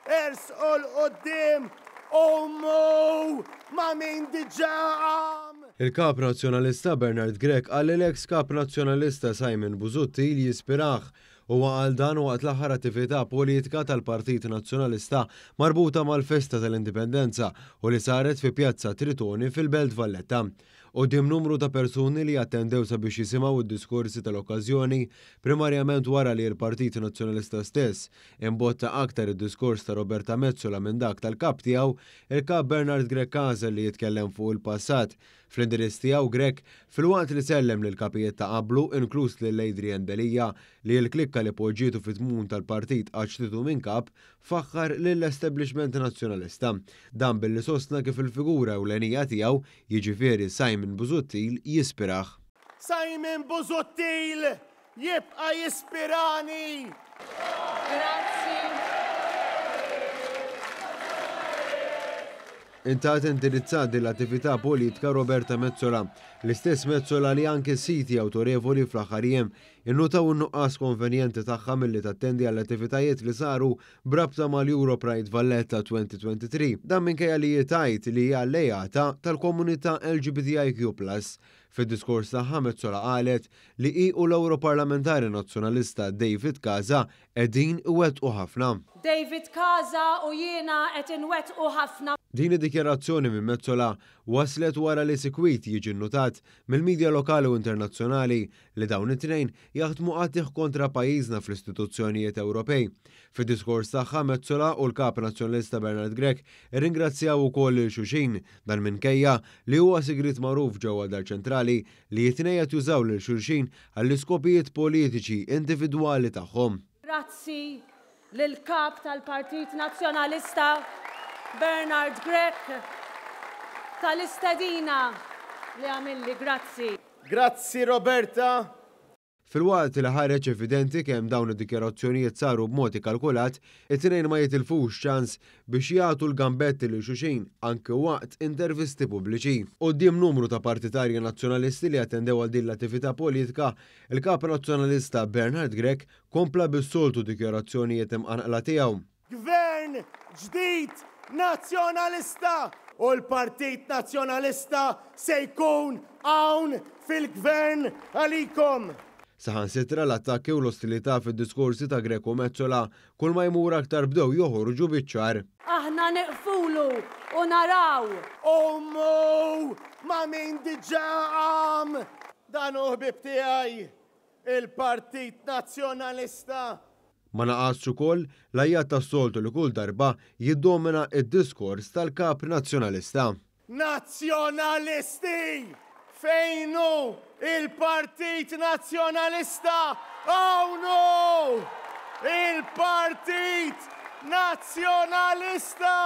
Ersqu 'l quddiem qumu ma' min diġà qam! Il-Kap Nazzjonalista Bernard Grech qal li l-eks Kap Nazzjonalista Simon Busuttil jispirah. Huwa qal dan waqt l-aħħar attività politika tal-Partit Nazzjonalista marbuta mal-festa tal-Indipendenza u li saret fi Pjazza Tritoni fil-Belt Valletta. Quddiem numru ta' persuni li attendew sabiex jisimgħu d-diskorsi tal-okkażjoni, primarjament wara li l-Partit Nazzjonalista stess imbotta aktar id-diskors ta' Roberta Metsola minn dak tal-Kap tiegħu, il-Kap Bernard Grech għażel li jitkellem fuq il-passat. Fl-indirizz tiegħu Grech, filwaqt li sellem lill-kapijiet ta' qablu, inkluż lil Adrian Delia, li l-klikka li poġġietu fit-tmun tal-partit qaċċtitu minn Kap, faħħar lill-establishment Nazzjonalista. Dan billi sostna kif il-figura ewlenija tiegħu, jiġifieri Simon Busuttil, jispirah. Simon Busuttil jibqa' jispirani! Grazzi. Intant indirizzat din l-attività politika Roberta Metsola, l-istess Metsola li anke siti awtorevoli fl-aħħar jiem innutaw in-nuqqas konvenjenti tagħha milli tattendi għall-attivitajiet li saru b'rabta mal-Europride Valletta 2023. Dan minkejja li hi tgħid li hi alleata tal-komunità LGBTIQ plus. Fid-diskors tagħha Metsola qalet li hi u l-Ewroparlamentari Nazzjonalista David Casa qegħdin iwettqu ħafna. David Casa u jiena qed inwettqu ħafna. Din id-dikjarazzjoni minn Metsola waslet wara li sikwit jiġi nnutat mill-midja lokali u internazzjonali li dawn it-tnejn jaħdmu qatigħ kontra pajjiżna fl-istituzzjonijiet Ewropej. Fid-diskors tagħha, Metsola u l-Kap Nazzjonalista Bernard Grech irringrazzjaw ukoll lil xulxin, dan minkejja li huwa sigriet magħruf ġewwa Dar Ċentrali li t-tnejn qed jużaw lil xulxin għall-iskopijiet politiċi individwali tagħhom. Grazzi lill-Kap tal-Partit Nazzjonalista Bernard Grech tal-istedina li għamilli. Grazzi. Grazzi Roberta. Filwaqt li ħareġ evidenti kemm dawn id-dikjarazzjonijiet saru b'mod ikkalkulat, it-tnejn ma jitilfux ċans biex jagħtu l-gambetti lil xulxin anki waqt intervisti pubbliċi. Quddiem numru ta' partitarji Nazzjonalisti li attendew għal din l-attività politika, il-Kap Nazzjonalista Bernard Grech kompla bis-soltu dikjarazzjonijiet imqanqla tiegħu. Gvern ġdid Nazzjonalista u l-Partit Nazzjonalista se jkun hawn fil-Gvern għalikom. Saħansitra l-attakki u l-ostilità fid-diskorsi ta' Grech u Metsola kull ma jmur aktar bdew joħorġu biċ-ċar. Aħna nieqfulu u naraw. Qumu ma' min diġà qam. Dan hu ħbieb tiegħi, il-Partit Nazzjonalista. Ma naqasx ukoll l-għajjat tas-soltu li kull darba jiddomina d-diskors tal-Kap Nazzjonalista. Nazzjonalisti! Fejn hu il-Partit Nazzjonalista? Hawn hu! Il-Partit Nazzjonalista!